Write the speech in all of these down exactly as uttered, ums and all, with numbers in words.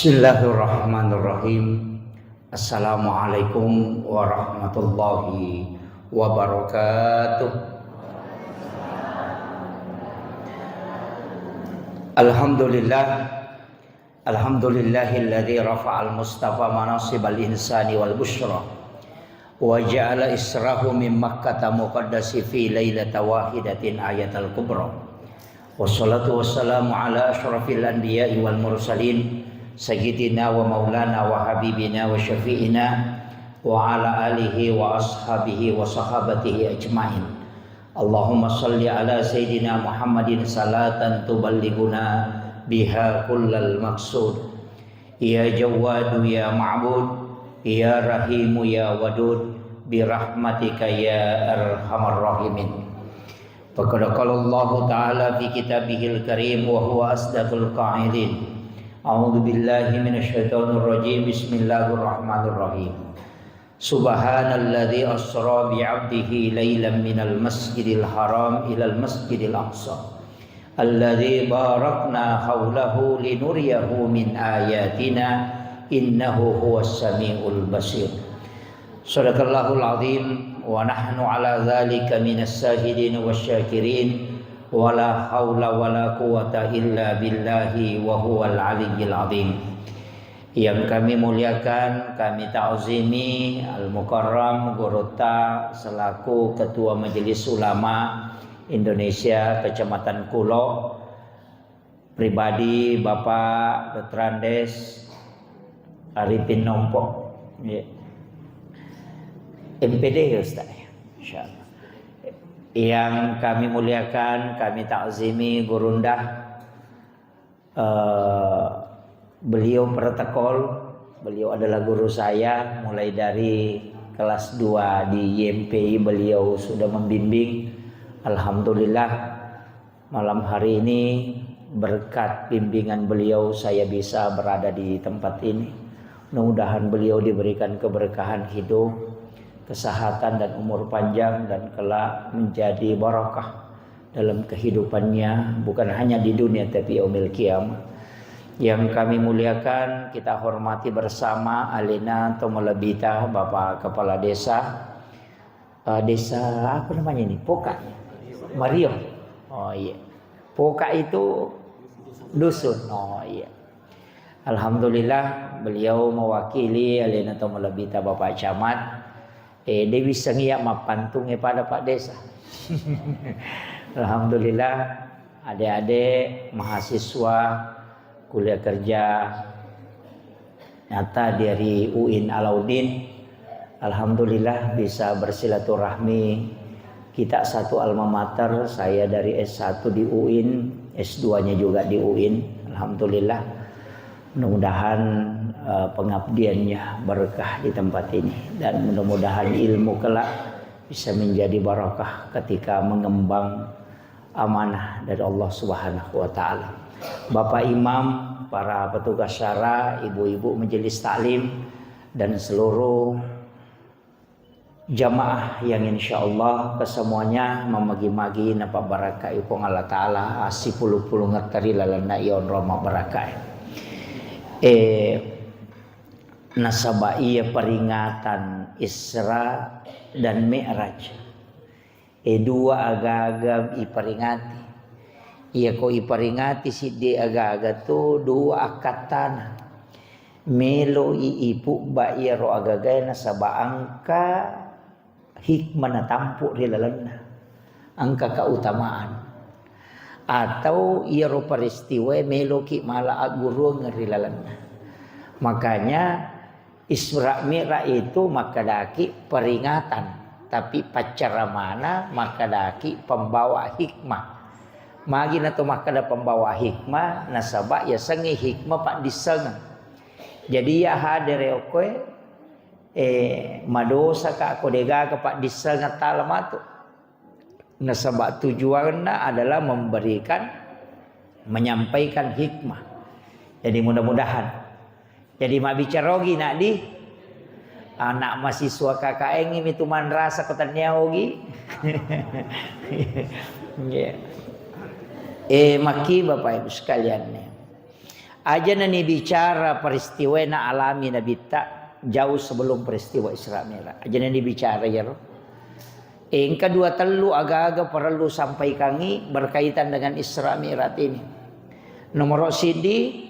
Bismillahirrahmanirrahim. Assalamualaikum warahmatullahi wabarakatuh. Alhamdulillah. Alhamdulillahilladzi rafa'al mustafa manasibal insani wal busyra. Wa ja'ala israhu min Makkata muqaddasi fi lailata wahidatin ayatal kubra. Wassalatu wassalamu ala asyrafil anbiya'i wal mursalin, sayyidina wa maulana wa habibina wa syafi'ina wa ala alihi wa ashabihi wa sahabatihi ajmain. Allahumma salli ala sayyidina Muhammadin salatan tuballighuna biha kullal maqsud. Ya Jawwadu ya Ma'bud, ya Rahimu ya Wadud, birahmatika ya arhamar rahimin. Faqad qala Allahu ta'ala fi kitabihil karim wa huwa asdaqul qailin. A'udzu billahi minasy syaithanir rajim. Bismillahirrahmanirrahim. Subhanalladzi asra bi 'abdihi lailan minal masjidil haram ilal masjidil aqsa. Alladzi barakna haulahu linuriyahu min ayatina innahu huwas samiul basir. Sadaqallahul azim wa nahnu ala dzalika minas syahidin wasyakirin wa la haula wa la quwwata illa billahi wa huwal aliyyil azim. Yang kami muliakan, kami ta'zimi Al-Mukarram Gurutta selaku Ketua Majelis Ulama Indonesia Kecamatan Kulo, pribadi Bapak Doktor Andes Arifin Nompo, ya. M P D ya, Ustaz, ya. Insyaallah. Yang kami muliakan, kami ta'zimi Gurunda, eh, beliau protokol, beliau adalah guru saya mulai dari kelas dua di Y M P I, beliau sudah membimbing. Alhamdulillah, malam hari ini berkat bimbingan beliau saya bisa berada di tempat ini. Mudah-mudahan beliau diberikan keberkahan hidup, kesehatan dan umur panjang dan kelak menjadi barakah dalam kehidupannya, bukan hanya di dunia tapi yaumil qiyamah. Yang kami muliakan, kita hormati bersama alena to malebita Bapak Kepala Desa, eh, desa apa namanya ini? Poka? Mario. Oh iya. Poka itu dusun. Oh iya. Alhamdulillah, beliau mewakili alena to malebita Bapak Camat. Eh, de wissengngi iya mappantungnge pada Pak Desa. Alhamdulillah, ade-ade mahasiswa kuliah kerja nyata dari U I N Alauddin. Alhamdulillah bisa bersilaturahmi. Kita satu alma mater, saya dari S satu di U I N, S dua-nya juga di U I N. Alhamdulillah. Mudah-mudahan, eh, pengabdiannya berkah di tempat ini. Dan mudah-mudahan ilmu kelak bisa menjadi barakah ketika mengemban amanah dari Allah Subhanahu wa Ta'ala. Bapak Imam, para petugas syara, ibu-ibu majelis taklim, dan seluruh jamaah yang insyaallah kesemuanya mamagi-magi napabarakai Puang Allah Ta'ala, assipulu-pulungetta ri lalenna iya onrong mabbarakae. Eh, nasaba iya peringatan Isra dan Mi'raj. E, dua aga-aga iperingati. Iyako iperingati siddi aga-aga tu dua akkattana. Melo i ipubba iyaro agagae nasaba engka hikmah natampu ri lalenna. Engka keutamaan. Atau iyaro peristiwae meloki mala agguruang ri lalenna. Makanya Isra Mi'raj itu makkedaki peringatan, tapi paccaramana makkedaki pembawa hikmah. Magi nato makkeda pembawa hikmah, nasaba yasengnge hikmah paddissengeng. Jadi iya hadere okkoe, eh, madosaka ko degaga paddissengeng tala matu. Nasaba tujuanna adalah memberikan, menyampaikan hikmah. Jadi mudah-mudahan. Jadi mabbicara ogi nak di anak mahasiswa K K N mitu manrasa ko tania ogi. Iya. Eh, maki Bapak Ibu sekalian nih. Aja nani bicara peristiwa na alami Nabitta jauh sebelum peristiwa Isra Mi'raj. Aja nani bicara iyaro. Engka dua tellu aga-aga parellu sampaikangi berkaitan dengan Isra Mi'raj ini. Nomoro siddi,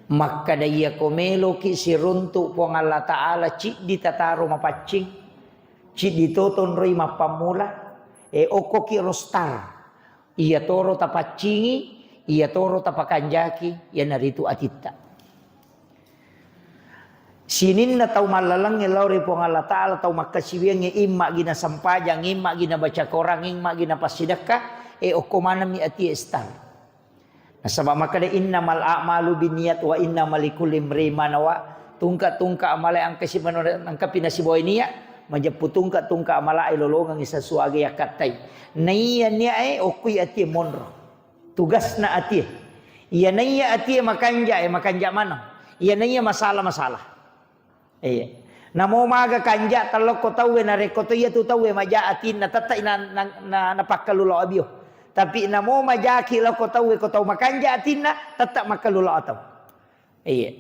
makkada iyako meloki siruntu Puang Allah Ta'ala ciddi tataro mapaccing, ciddi to tonroi mappammula, e okkoki rostar. Iyatoro tapaccingi, iyatoro tapakanjaki, iyanaritu atitta. Sininna tau mallalengnge lao ri Puang Allah Ta'ala, tau makkasiwiangnge, imma gina sempajang, imma gina baca Korang, imma gina passidekka, e okko manengmi atie star. Nasaba makkeda, "Innamal a'malu binniyat wa innama likulli imri'in ma nawa." Tungka-tungka amala engka si menore-, engka pinasibawai niat, majeppu tungka-tungka amala e lolongengngi sesuage yakkattai. Naiya niat e okkui atie monro. Tugasna atie. Iya naiya atie makanja e, makanja maneng. Iya naiya masalah, masalah. Iya. Namo maga kanja tellokko tauwe, narekko to iya tu tauwe maja atinna, tette na, na, na, napakkalulo abio. Tapi namo majaki lokko tauwe, ko tau makanja atinna, tette makkalulo atau. Iya.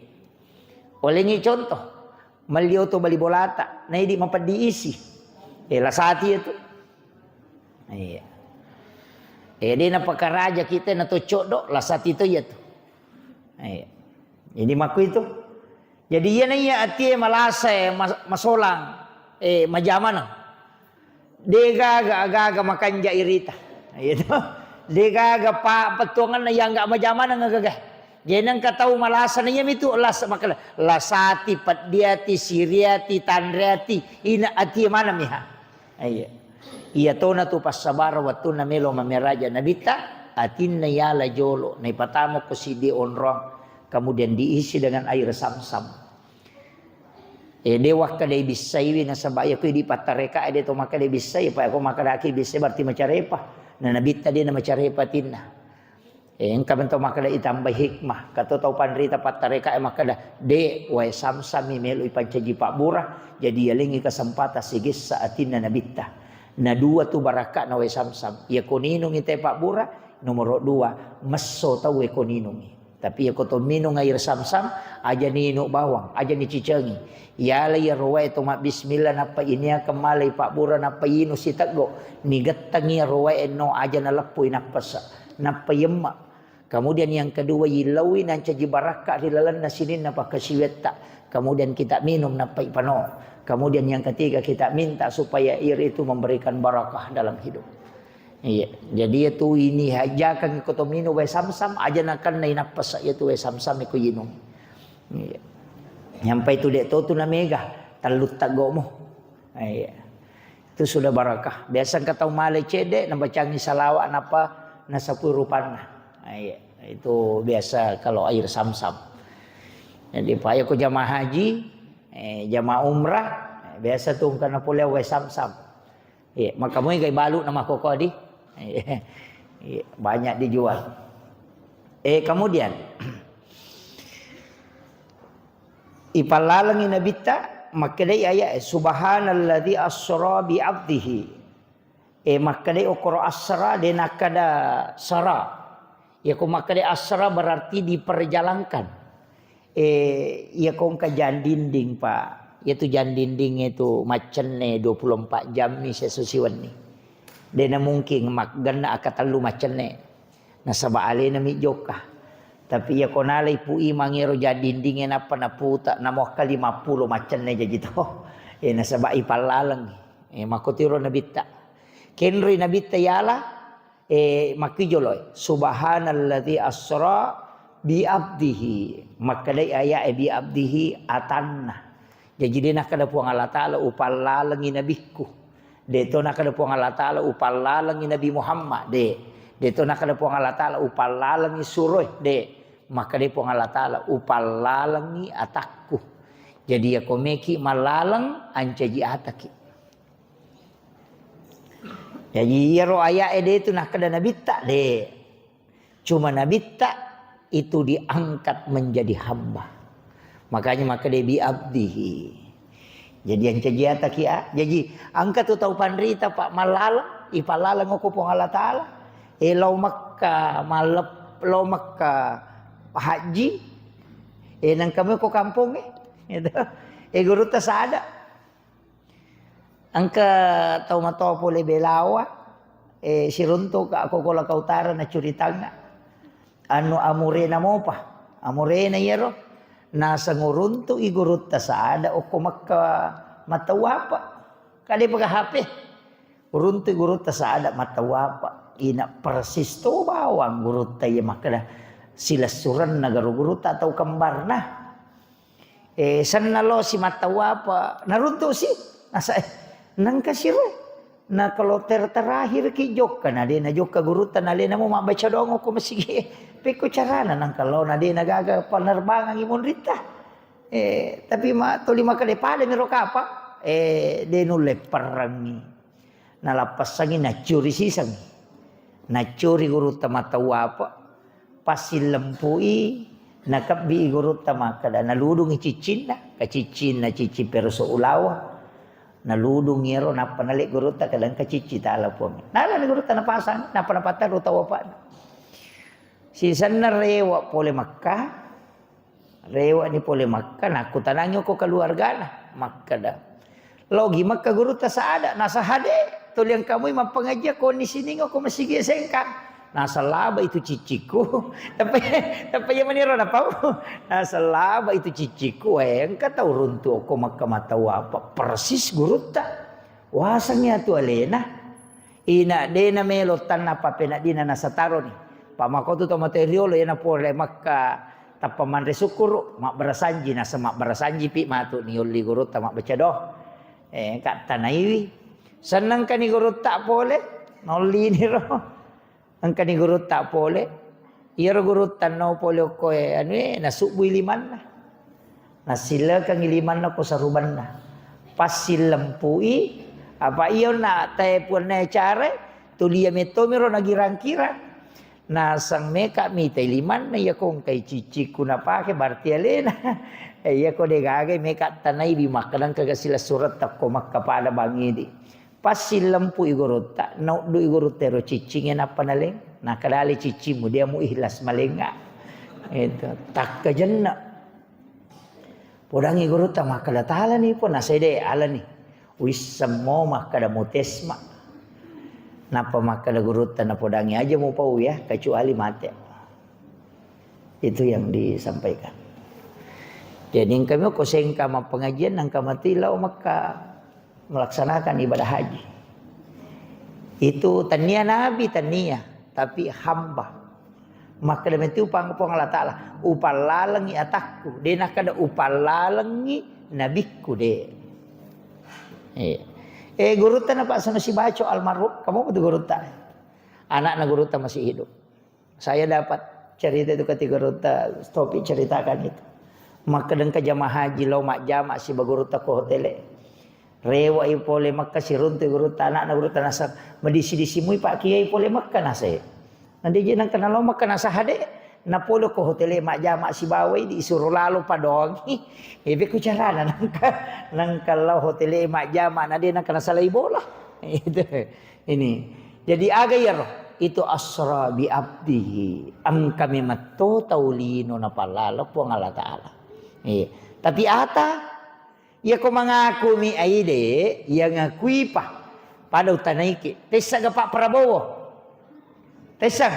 Olengi contoh, mallio to bali bolata, naidi mapeddi isi. Eh, lasati itu. Iya. Eh, de napakaraja kita na to coddo, lasati to iya tu. Iya. Jadi makku itu. Jadi, iyana iya atie malasa e, mas-, masolang, eh, majamana. De gaga, gaga makanja irita. Iya to. De gaga pa-, pettuanganna iya enggak majamana ngagaga. Jadi, nengka tau malasa na iya mitu las-, makala-, lasati, peddiati, siriati, tanreati, ina atie mana miha. Iya. Iya tona tu passabareng wettunna melo mameraja Nabitta, atinna yala jolo, naipatama ko siddi onrong, kemudian diisi dengan air Zamzam. Eh, de wakkeda bissaiwi nasaba iya ko idi pattareka, eh, de to makkeda bissai, pa ko makkedaki bissai berarti macarepa. Na Nabitta de na macarepa atinna. Eh, engka mento makkeda itambai hikmah. Kato tau panrita pattareka e makkeda, "De, wae Zamzam mi melo ipancaji pabbura." Jadi yalengi kesempatan sigessa atinna Nabitta. Na dua tu barakka'na wae Zamzam. Iya ko ninungi te pabbura, nomoro dua, messo tau e ko ninungi. Tapi iya ko to minung air Zamzam, aja ni inu bawang, aja ni cicengi. Yala iyaro wae to mabbismillah nappa iniakeng malai pabbura nappa inu siteggo. Nigettengi iyaro wae no aja naleppui nappasa. Nappa yemma. Kemudian yang kedua, yillauwi nancaji barakka ri lalenna sininna pakkasiwiatta. Kemudian kita minum nappai pano. Kemudian yang ketiga, kita minta supaya air itu memberikan barakah dalam hidup. Iya. Jadi itu ini hajakan ko to minum wae Zamzam, aja nakenna inappasa iya tu wae Zamzam ko inung. Iya. Nyampai tu de to tu namega, tellu teggomo. Iya. Itu sudah barakah. Biasa engka tau male cedde, nabacangi salawat napa nasapui rupanna. Nah, iya. Itu biasa kalau air Zamzam. Jadi, paya ko jamaah haji, eh, jamaah umrah, eh, biasa tu engka napole wae Zamzam. Iya, maka moi gai balu nama koko di. Iya. Iya, banyak dijual. Eh, kemudian, Ipallalengngi Nabitta, makkedai aya'e, "Subhanalladzi asra bi abdihi." E, makkedai okkoro asra, de nakkeda sara. Iyako makkedai asra berarti diperjalankan. E, iyako engka jang dinding, Pak. Iyatu jang dinding itu maccenne dua puluh empat jammi siesso siwenni. De namungkin maggenna akkatellu maccenne. Nasaba alena mi jokka. Tapi iyako nalai Pu Imang ero jang dindingnge nappa naputa, namoakka lima puluh maccenne jaji to. E, nasaba ipallaleng. E, makkotiro Nabitta. Kenroi Nabitta yala, e, makkijoloi. Subhanalladzi asra bi abdihi. Makkedai aya'e bi abdihi atanna. Jaji de nakkeda Puang Allah Ta'ala, "Upallalengi nabikku." De to nakkeda Puang Allah Ta'ala, "Upallalengi Nabi Muhammad." De. De to nakkeda Puang Allah Ta'ala, "Upallalengi suroe." De. Makkeda Puang Allah Ta'ala, "Upallalengi atakku." Jadi iyako meki mallaleng, ancaji ataki. Jaji iyaro aya'e de tu nakkeda Nabitta, de. Cuma Nabitta itu diangkat menjadi hamba. Makanya makkeda bi abdihi. Jadi ancaji ataki a. Jaji engka tu tau panrita, Pak, mallaleng, ipallaleng okko Puang Allah Ta'ala. E, lao Mekka, mallep-, lao Mekka, Hajji, eh, nengka meko kampongnge, gitu. Eh, gurutta Sa'ada. Engka tau matoa pole Belawa, eh, siruntuka ko Kolaka Utara nacuritangnga. Anu amurena mopa, amurena iyaro. Naseng uruntu'i gurutta Sa'ada okko Makka mattawapa. Kade paga H P. Uruntu'i gurutta Sa'ada mattawapa. Ina persis to bawang gurutta iya makkeda silessurenna garo gurutta atau kembarna. Eh, senna lo si mattawapa, naruntu si. Nasa, eh, nengka siro. Na kloter terakhir ki jokka, na de na jokka gurutta, na de namo mabbaca doang ko masigi. Pekko carana nengka lo, na de na gaga penerbangan i monritta. Eh, tapi ma tuli makkeda pada miro kapang, eh, de nulle perrengi. Nalappessangi naccuri sisengngi. Naccuri gurutta mattawapa, passilempui, nakebbi gurutta makkeda, naludungi ciccinna, ka ciccinna cicci perusu ulawa. Naludungi ero nappa nale gurutta kada engka cicci tala Puang. Nalani gurutta napasang, nappa napattaru tawapana. Sisenna rewa pole Mekka, Rewe'ni pole Makka, nakkutanangi okko keluargana. Makkeda, "Logi Makka gurutta Sa'ada?" Nasa, "Hade, tuli engka moi mappangajiang koni sining okko masigi Sengkang." Nasa, "Laba itu ciccikku." Tapi, tapi iya maniro napau. Nasa, "Laba itu ciccikku, eh, engka tau runtu okko Makka mattawapa persis gurutta. Wasengngi atu alena." Ina de namelo tanna papeneddinna nasa taroni. Pamakotu to mate riolo, iyana pole Makka tappa manre sukkuru, mabbarasanji, nasa mabbarasanjipi matu niolli gurutta mabbaca doang. Eh, engka tanaiwi. Sennengkani gurutta pole, nolliniro. Engkani gurutta pole. Iyaro gurutta no pole okkoe anue, nasubbui limanna. Nassilekengngi limanna ko sarubanna. Passilempui, apa iya onna tae puanna care, tuli iya mettomiro nagirang-kirang. Naseng meka mitai limanna, iya ko engkai ciccikku napake, berarti alena. Eh, iya ko degaga meka tanaiwi makkeda engkaga silessuretta ko Makka pada bangidi. Passilempui gurutta, nauddu'i gurutta ero ciccingnge nappa naleng. Nakkeda ale ciccimmu, de mu ikhlas malengnga. Itu, takkajenna. Podangngi gurutta makkeda talani po, nasede alani. Wissemmo makkeda mutesma. Nappa makkeda gurutta napodangngi aja mupau ya, kecuali mate. Itu yang disampaikan. Jadi engkami ko Sengkang mappengajian, engka mati lao Mekka melaksanakan ibadah haji. Itu tania nabi, tania, tapi hamba. Makkeda metu pang Puang Allah Ta'ala, "Upallalengngi atakku." De nakkeda, "Upallalengngi nabikku," de. Eh, eh, gurutta na Pak Sanusi Baco almarhum, kamu betul gurutta. Anakna gurutta masih hidup. Saya dapat cerita itu ketika gurutta Taufik ceritakan itu. Makkeda engka jamaah haji lao majjama siba gurutta ko hotele. Rewe'i pole Mekka, siruntu gurutta, anakna gurutta nasa, "Madisi-disi mui Pak Kiai pole Mekka," nasa. Nade je nengka nalao Mekka nasa hade, napole ko hotele majjama sibawai, disuro lalo padoangi. Ebe ku carana nengka, nengka lao hotele majjama, nade nengka nasalai bola. Itu. Ini. Jadi aga iyaro? Itu asra bi abdihi. Engka memetto tau lino napallala Puang Allah Ta'ala. Iya. Tapi ata, iya ko mangakumi aide, iya ngakuipa. Pada utanaiki. Tessaga Pak Prabowo? Tessang?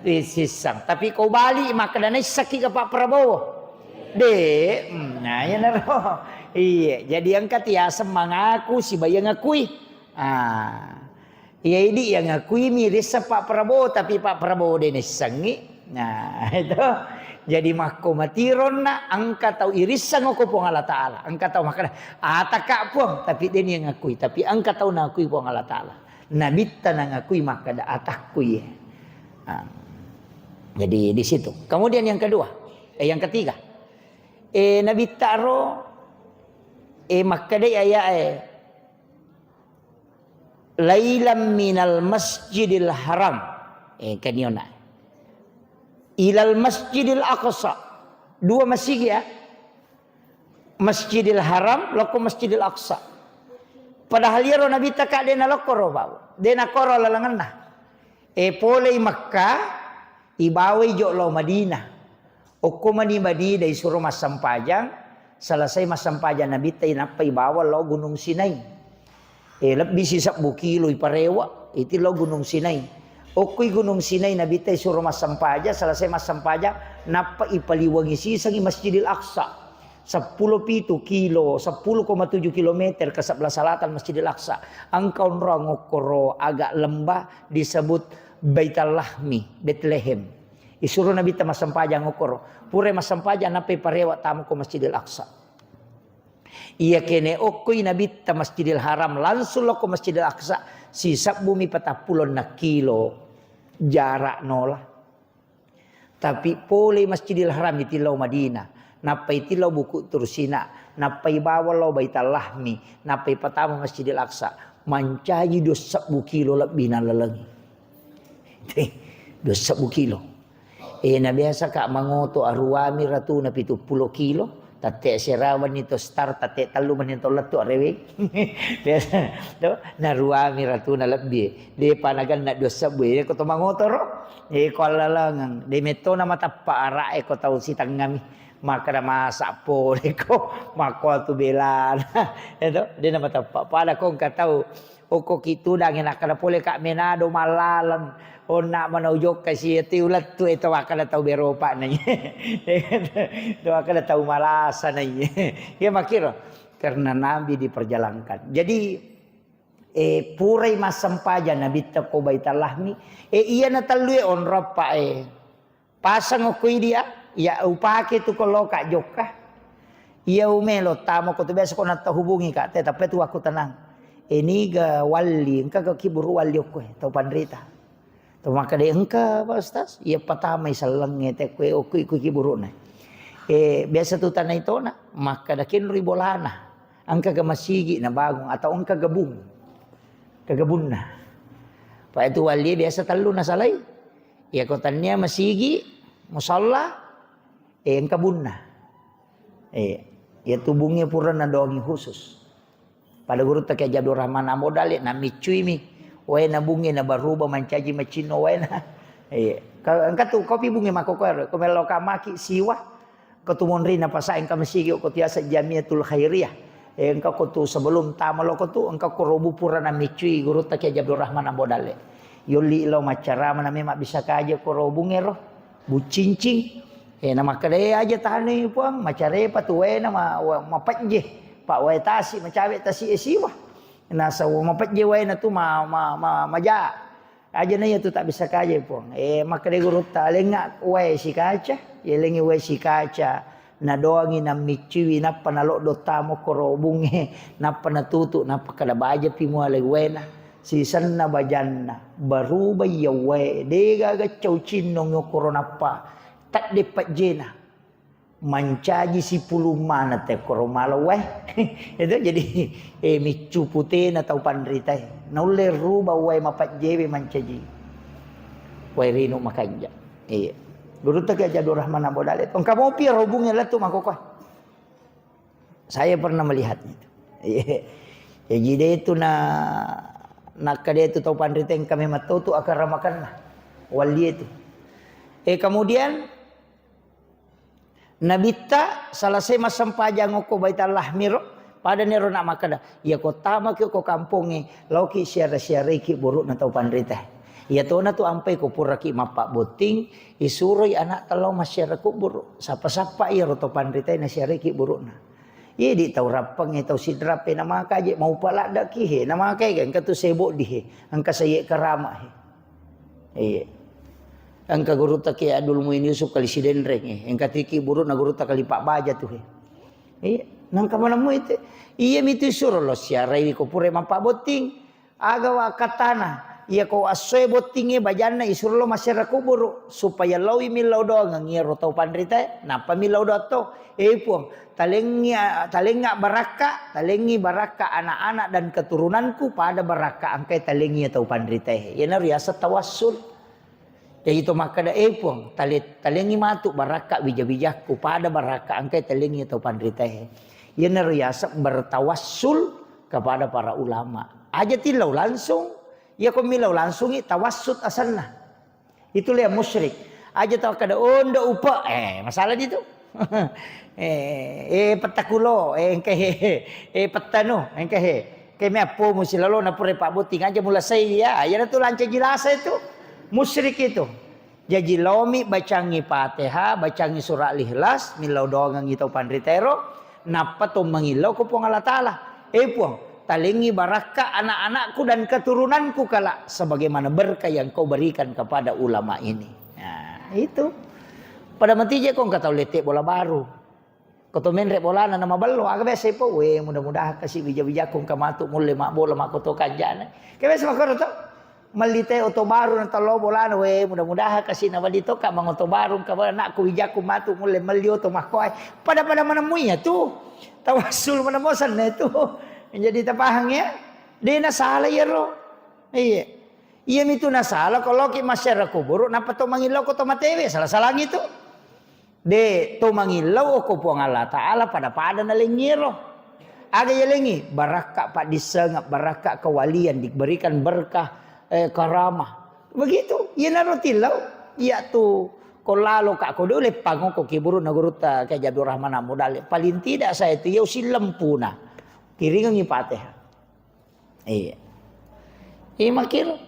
Tessang. Tapi ko bali makkeda naissaki ga Pak Prabowo? De, hmm, nah, iyanaro. Iya, jadi engka tiaseng mangaku siba iya ngakui. Ah. Iya, idi yang ngakui mi risseng Pak Prabowo, tapi Pak Prabowo de nessengi. Nah, itu. Jadi makko matironna engka tau irisseng ko Puang Allah Ta'ala. Engka tau makkeda, "Ataka Puang," tapi de yang ngakui, tapi engka tau nangakui Puang Allah Ta'ala. Nabitta nangakui makkeda, "Atakku ye." Ah. Jadi di situ. Kemudian yang kedua, eh, yang ketiga. Eh, Nabitta ro, eh, makkedai ayat, eh, "Lailam minal masjidil haram." Eh, kaniona. "Ilal masjidil aqsa." Dua masigi ya. Masjidil Haram, lokko Masjidil Aqsa. Padahal iyaro Nabitta ka de nalokko ro bau. De nakoro lalengenna. E polei Mekka, ibawai jo lao Madinah. Okko mani-mani dai suro massempajang, selesai massempajang Nabitta, inappai bawang lao Gunung Sinai. Eh, lebbi sisebbu kilo iparewa, iti lao Gunung Sinai. Okkoi Gunung Sinai Nabitta isuro massempajang, selesai massempajang, nappa ipaliwengi sisengi Masjidil Aqsa. Seppulo pitu kilo, sepuluh koma tujuh kilometer ke sebelah selatan Masjidil Aqsa. Engka onrong okkoro agak lembah disebut Baital Lahmi, Bethlehem. Isuro Nabitta massempajang okkoro. Pura massempajang nappai parewa tama ko Masjidil Aqsa. Iya kene okkoi Nabitta Masjidil Haram, langsung lokko Masjidil Aqsa, sisebbumi patappulo enneng kilo jarak nola. Tapi pole Masjidil Haram itillau Madinah, nappai tillau Bukut Tursina, nappai bawang lao Baital Lahmi, nappai patama Masjidil Aqsa, mancaji dua sebbu kilo lebbi nalalengi. Dua sebbu kilo. Eh, na biasa ka mangoto aruami ratuna pitu pulo kilo, tatte serawanni to start, tatte tellu menni to lettu arewe. Biasa, to, naruami ratuna lebbi. Depa naganna dua sebbu, eh, ko to mangotoro, eh, ko allalengeng. De metto na matappa ara'e ko tau sitengngami. Makkeda masa pole ko, makko tu belana. Eh, to, de na matappa. Pada ko engka tau, okko ki tudang, nakkeda pole ka Menado mallaleng. Onna manau jokka si, tiu lettu e to, makkeda tau beropa na. To makkeda tau malasa na. Ya makkiro, karena Nabi diperjalankan. Jadi, eh, purai massempajang Nabitta ko Baital Lahmi, eh, iya na tellue onrong pa, eh, pasang okko idi, ah, ya upake tu ko loka jokka. Iya umelo tamo ko tu biasa ko natta hubungi ka, te, tapi tu aku tenang. Eh, niga walli, engka ke kiburu walli okko, eh, tau panrita. Tau makkeda engka, Pak Ustaz, iya patamai sellengnge te kue okko iko kiburuna. Eh, biasa tu tanai tona, makkeda kenroi bolana. Engka ke masigi na bangun atau engka gebung. Kegebunna. Pak itu walli biasa tellu nasalai. Iya ko tania masigi, musalla, eh, engka bunna. Eh, iya tubungnge pura nadoangi khusus. Pada gurutta Kiai Abdul Rahman Ambo Dalle, namiccuimi waena bungnge nabaruba mancaji macinno waena. Eh, ka-, engka tu kopi bungnge makkokkoe, ko mello ka maki siwa, ko tu monri na pasa engka masigi ko tiasa Jamiatul Khairiyah. Eh, engka ko tu sebelum tama loko tu, engka ko robu pura namiccui gurutta Kiai Abdul Rahman Ambo Dalle. Yolli lo maccarama na memang bisa kaje ko robungero. Bucincing. Eh, na makkeda, "Eh, aja tanui, Puang, macarepa tu waena ma-, wa-, mapejje. Pak wae tasi, macawe tasi e siwa. Nasaba mapejje waena tu ma-, ma-, ma-, maja. Aja na iya tu tak bisa kaja, Puang." Eh, makkeda gurutta, "Lenga wae sikaca, ya lengi wae sikaca." Nadoangi nammiccui, nappa naloddo tamo ko robungnge, nappa natutu, nappa kada baja pi muale waena. Sisenna bajanna, baruba iya wae, degaga cau cinnong okoro nappa. Tadde pejjena. Mancaji sipulung maneng te koro mala wae. Itu jadi, eh, miccu putena tau panritae. Naulle ruba wae mapajjewe mancaji wae rinu makanja. Iya. Gurutta Kiai Abdul Rahman Ambo Dalle. Engka mopi robungnge lettu makkokkoe. Saya pernah melihatnya itu. Iya. Jadi dia itu na, nakkeda itu tau panritae engka memang tau tu akramakenna. Wallie itu. Eh, kemudian Nabitta selesai massempajang okko Baitul Lahmiro, pada nero na makkeda, "Iya ko tamaki okko kampongnge, laoki siara-siaraiki buru'na tau panritae. Iya tona tu ampai ko puraki mappabbotting, isuroi ana'ta lao massiara kuburu. Sappa-sappa iyaro tau panritae nasiaraiki buru'na." Iya di tau rappengnge, tau sidrappe namaka je, mau paladdaki he, namaka he, engka tu seboddi he, engka saye karama he. Iya. Engka gurutta Kiai Abdul Muin Yusuf kali Sidenreng, eh. Engka tiki burukna gurutta kali Pak Baja tu, eh. Iya. Nangka manemu itu. Iya mitu isuro lo siarai ko pura mappabbotting. Aga wa katana. Iya ko assoe bottingnge bajanna isuro lo massiara kuburu supaya laowi millau doangeng iyaro tau panritae, nappa millau doang to. Eh, Puang, talengngi, talengnga barakka, talengngi barakka anak-anak dan keturunanku pada barakka engkai talengngi tau panritae. Iyanaro riaseng tawassul. Jadi to makkeda, "Eh, Puang, tale-, talengngi matu barakka wija-wijakku pada barakka engkai talengngi tau panritae." Iyanaro riaseng bertawassul kepada para ulama. Aja tillau langsung, iya ko millau langsungi tawassut asenna. Itulah yang musyrik. Aja tau kada ondo upe, eh, masalah di tu. Eh, eh, petta kulo, eh, engka he, eh, petta nu, engka he. Keme appo musi lalo na pura pabbotting aja mula sai ya. Iyana tu lanca jilasa itu. Musyrik itu. Jaji laomi bacangi Fatihah, bacangi surah Al-Ikhlas, millau doangengngi tau panritero, nappa to mangillau ko Puang Allah Taala. Eh Puang, talengngi barakka anak-anakku dan keturunanku kala sebagaimana berkah yang kau berikan kepada ulama ini. Nah, itu. Pada mati je ko engka tau lette bola baru. Ko to menre bolana na mabello, aga biasa po, we mudah-mudahan kasi wija-wijakku engka matu mulle mabbola makkoto kanjana. Ke biasa makkoro to. Melli te oto baru na tello bolana, we mudah-mudahan kasi na wali to ka mangoto baru engka anakku wijakku matu mulle melli oto makkoe. Pada-pada manemmui ya tu. Tawassul manemo senna tu. Jadi tapahang ya. De na salah ya ro. Iya. Iya mitu na salah kalau ki masyarakat kuburu napa to mangillau ko to matewe salah-salah gitu. De to mangillau okko Puang Allah Ta'ala pada-pada nalengngi ero. Aga yalengngi? Barakka paddissengeng, barakka kewalian, diberikan berkah, eh, karamah. Begitu. Iyanaro tillau. Iya tu ko lalo ka ko dole pangoko ki buruna gurutta Kiai Abdul Rahman Amudale. Paling tidak saya itu ya usilempuna. Kiringengi Fatihah. Iya. Iya makkiro.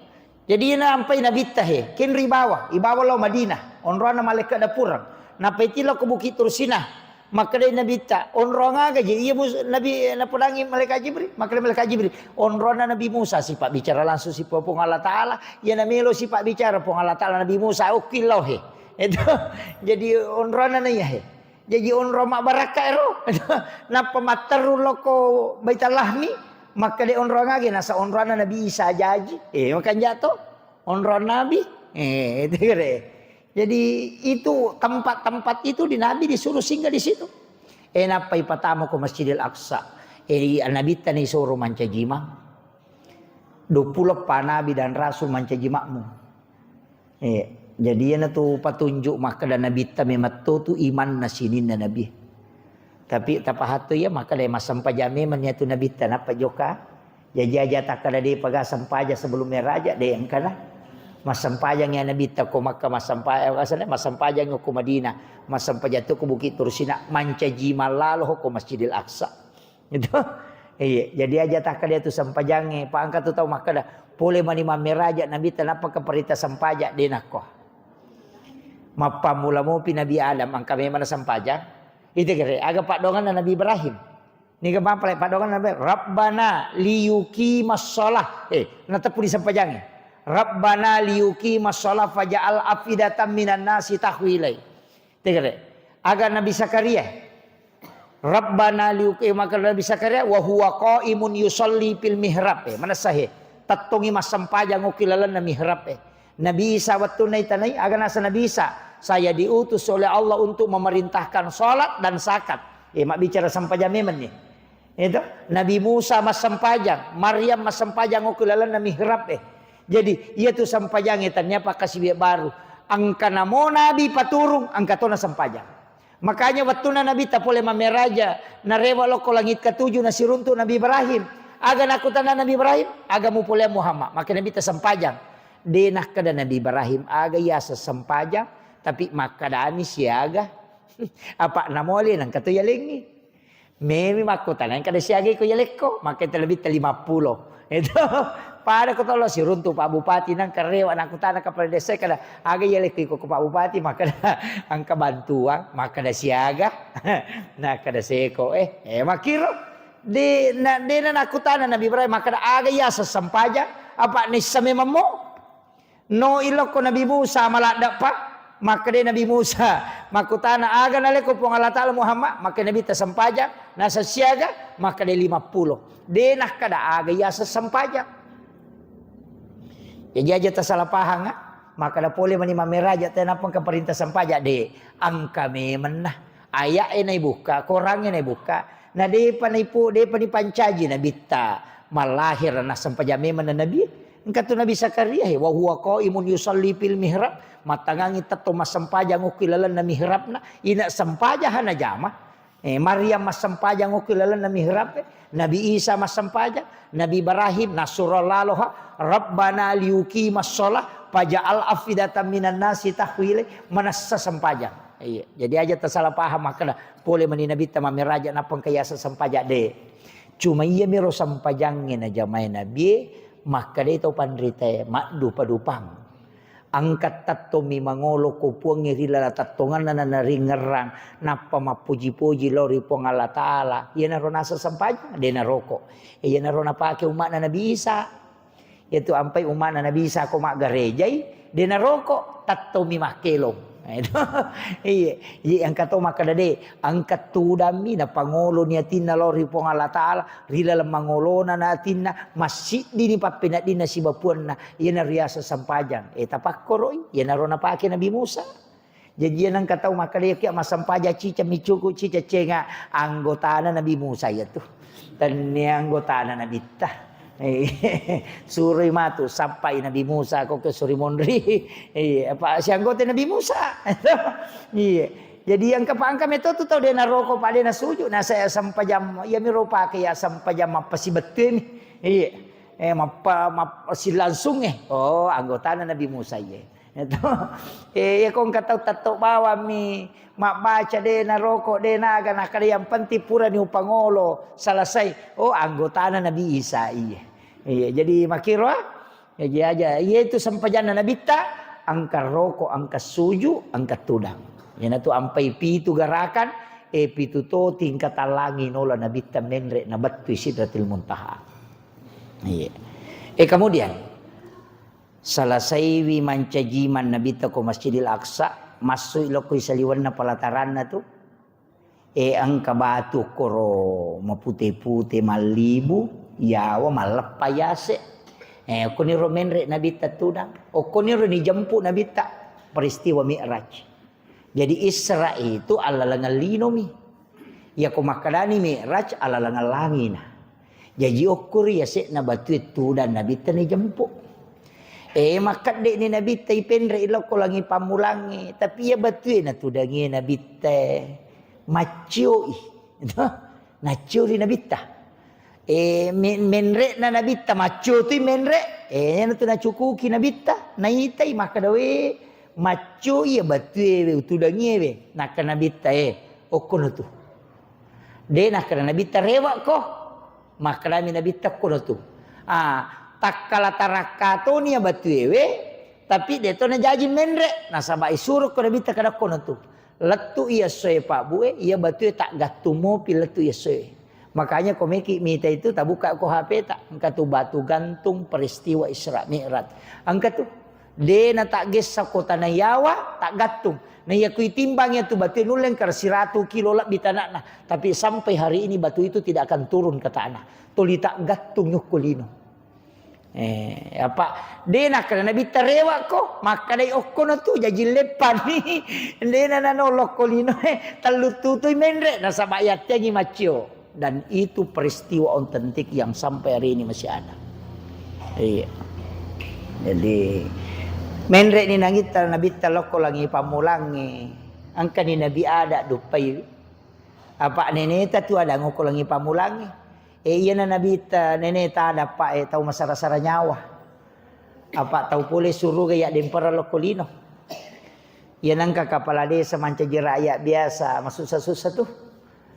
Jadi ina ampai Nabitta he, kenri bawa, ibawa lao Madinah, onroanna malaikat dapurang. Napai tilo ke Bukit Tursina. Makkedai Nabitta, onroang aga je? Iya Mus-, Nabi napodangi malaikat Jibril. Makkedai malaikat Jibril, onroanna Nabi Musa sipa bicara langsung sipa Puang Allah Taala. Iya namelo sipa bicara Puang Allah Taala Nabi Musa, okkillau he. Itu. Jadi onroanna na iya he. Jaji onrong mabbarakka ero. Nappa matteru lokko Baitallahmi, makkeda onrong age nasa onronna Nabi Isa jaji. Eh, makanja to? Onrong Nabi. Eh, itu kere. Jadi itu tempat-tempat itu di Nabi disuruh singgah di situ. Eh, nappa ipatama ko Masjidil Aqsa. Eh, Nabitta ni suruh mancaji imang. Dua puluh pa Nabi dan Rasul mancaji makmum. Eh, jadi iyana tu patunjuk makkeda Nabitta memang to tu imanna sininna Nabi. Tapi tapahatto iya makkeda massempajang memang iyatu Nabitta nappa jokka. Jaji aja takkeda de paga sempajang sebelum meraja de engkana. Massempajang ya Nabitta ko Makkah massempajang, maksudnya massempajang ko Madinah, massempajang tu ko Bukit Tursina, mancaji mallalo ko Masjidil Aqsa. Itu. Iya, jadi aja takkeda tu sempajangnge, pa engka tu tau makkeda, pole mani mammeraja Nabitta nappa ke perintah sempajang, de nakko. Mappammula mopi Nabi Adam, engka memang sempajang. Itu kere, aga paddoanganna Nabi Ibrahim. Niga mapale paddoanganna Nabi, Rabbana liyuqimas shalah. Eh, nateppu di sempajangnge. Rabbana liyuqimas shalah faja'al afidatan minan nasi tahwi ilai. Tegere. Aga Nabi Zakaria. Rabbana liuqi-, maka Nabi Zakaria wa huwa qaimun yusalli fil mihrab. Eh, manessa he. Tettongi massempajang okki lalenna mihrab, eh. Nabi Isa wettunna itanai, aga nasa Nabi Isa, "Saya diutus oleh Allah untuk memerintahkan salat dan zakat." Eh, mabbicara sempajang memang nih. Itu, Nabi Musa massempajang, Maryam massempajang okki lalenna mihrab, eh. Jadi, iya tu sempajangnge tania pakkasiwiang baru. Engka namo Nabi paturung, engka tona sempajang. Makanya wettunna Nabitta pole mammeraja, narewa lokko langit ketujuh, nasiruntu Nabi Ibrahim. Aga nakkutana Nabi Ibrahim? Aga mupoleang Muhammad? Maka Nabitta sempajang. De nakkeda Nabi Ibrahim, aga iyaseng sempajang, tapi makkedami siaga. Apa namole nangka to yalengngi. Memi makkutana, engka de siaga iko yalekko, makkeda lebitta lima puluh. Itu, pada ko tolo siruntu Pak Bupati, nang karewa nakkutana kepala desa kada, aga yalekko iko ko Pak Bupati, makkeda engka bantuan, makkeda siaga, nakkeda seko, eh, eh, makkiro. De, na, de na nakkutana Nabi Ibrahim, makkeda aga iyaseng sempajang, apa nissa memammo? No ilokko Nabi Musa maladde'pa, makkeda Nabi Musa, makkutana, "Aga nalekko Puang Allah Taala Muhammad?" Makkeda Nabitta, "Sempajang." Nasa siaga? Makkeda, "Lima puluh." De nakkeda aga iyaseng sempajang. Jadi aja tasala pahang, ah. Makkeda pole mani mammeraja te nappa engka perintah sempajang, de. Engka memenna. Aya'e naibukka, korangnge naibukka, na depa naipu-, depa nipancaji Nabitta mallahir na sempajang memang na Nabi. Engka tu Nabi Zakaria, he, wa huwa qaimun yusalli fil mihrab, mattangangi tetto massempajang okki lalenna mihrabna, ina sempajang hana jama. Eh, Maryam massempajang okki lalenna mihrab, eh. Nabi Isa massempajang, Nabi Ibrahim nasuro laloha, Rabbana liyuqimas shalah, Faja'al afidatan minan nasi tahwi ilai, manessa sempajang. Iya. Jadi aja tasala paham makkeda pole mani Nabitta mammeraja nappa engka yaseng sempajang, de. Cuma iyamiro sempajangnge najamae Nabie, makkedai tau panritae, maddupa-dupang. Engka tettomi mangolo ko Puangnge ri laleng tettonganna nanaringngerang, nappa mappuji-puji lao ri Puang Allah Ta'ala. Iyanaro naseng sempajang, de naroko. Iyanaro napake umma'na Nabi Isa. Iyatu ampai umma'na Nabi Isa ko maggarejai, de naroko, tettomi makkelong. Iya, iya, engka to makkeda de, engka tudammi napangoloni atinna lao ri Puang Allah Ta'ala, ri laleng mangolona na atinna, massiddini pappeneddinna sibawa Puanna, iyana riaseng sempajang. E, tapakkoroi, iyanaro napake Nabi Musa. Jaji, iya nengka tau makkeda, "Iya, kia massempajang cica micuku, cica cenga." Anggotana Nabi Musa iya tu. Tennia anggotana Nabitta. Suroi matu, sappai Nabi Musa, ko ke suri monri. Iya, apa si anggota Nabi Musa. Iya. Jadi, yang kepangka meto tu tau de naroko, pa de nasuju, na saya sempajang, iya miro pake ya sempajang mappasibettui mi. Iya. Eh, mappa-, map-, silangsung, eh. Oh, anggotana Nabi Musa, iya. Itu. Eh, iya ko engka tau tetto bawammi mabbaca, de naroko, de naga, nakkeda yang penting purani upangolo, selesai. Oh, anggotana Nabi Isa, iya. Iya, jadi makkiro, ah. Jadi aja, iya itu sempajanna Nabitta, engka roko, engka suju, engka tudang. Iyanatu ampai pitu garakan, eh, pitu to tingkatan langi nola Nabitta menre nabettui Sidratil Muntaha. Iya. Eh, kemudian, selesaiwi mancaji man Nabitta ko Masjidil Aqsa, massui lokko saliwenna pelataranna tu. Eh, engka batu koro mapute-pute mallibu, yawa malleppa yase. Eh, okkoniro menre Nabitta tudang. Okkoniro nijempu Nabitta peristiwa Mi'raj. Jadi Isra itu allalengeng linomi. Yako makkedani Mi'raj allalengeng langina. Jaji okkori yase'na batue tudang Nabitta ni jempu. Eh, makkedde'ni Nabitta ipenre ilokko langi pammulangnge, tapi iya batue natudangi Nabitta maccioi. Nacciori Nabitta. Eh, me-, menre'na Nabitta, maccio tui menre. Eh, iyanatu nacukuki Nabitta, naitai makkeda, "We, maccio iya batue we, utudangie we." Nakkeda Nabitta, "Eh, okkono tu." De nakkeda Nabitta, "Rewakko." Makkedami Nabitta, "Okkono tu." Ah, takkala tarakka toni iya batue we, tapi de to najaji menre. Nasaba isurokko Nabitta kada okkono tu. Lettu iya essoe, Pak Bu e, iya batue taggattung mopi lettu iya essoe. Makanya ko meki mita itu, tabuka ko H P ta, engka tu batu gantung peristiwa Isra Mi'raj. Engka tu, de na taggessa ko tanah Yawa, taggattung. Nah, iya ku itimbang iya tu batue nulle engka siratu kilo lebbi tanahna, tapi sampai hari ini batu itu tidak akan turun ke tanah. Tuli taggattung yukko lino. Eh, apa? De nakkeda Nabitta, "Rewakko," makkedai, "Okkono tu, jaji leppani." De na nanolokko lino, eh, tellu tutui menre, nasaba yatteangi maccio. Dan itu peristiwa otentik yang sampai hari ini masih ada. Iya. Jadi, menre ni nangitta Nabitta lokko langi pammulangnge. Engkani Nabi Adam duppai. Apa neneta tu ada ngokko langi pammulangnge. Eh, iyana Nabitta, neneta ada, Pak, eh, tau masara-sara nyawa. Apa tau pole suruga iya dempara lokko lino. Iya nengka kepala desa mancaji rakyat biasa, masussa-sussa tu.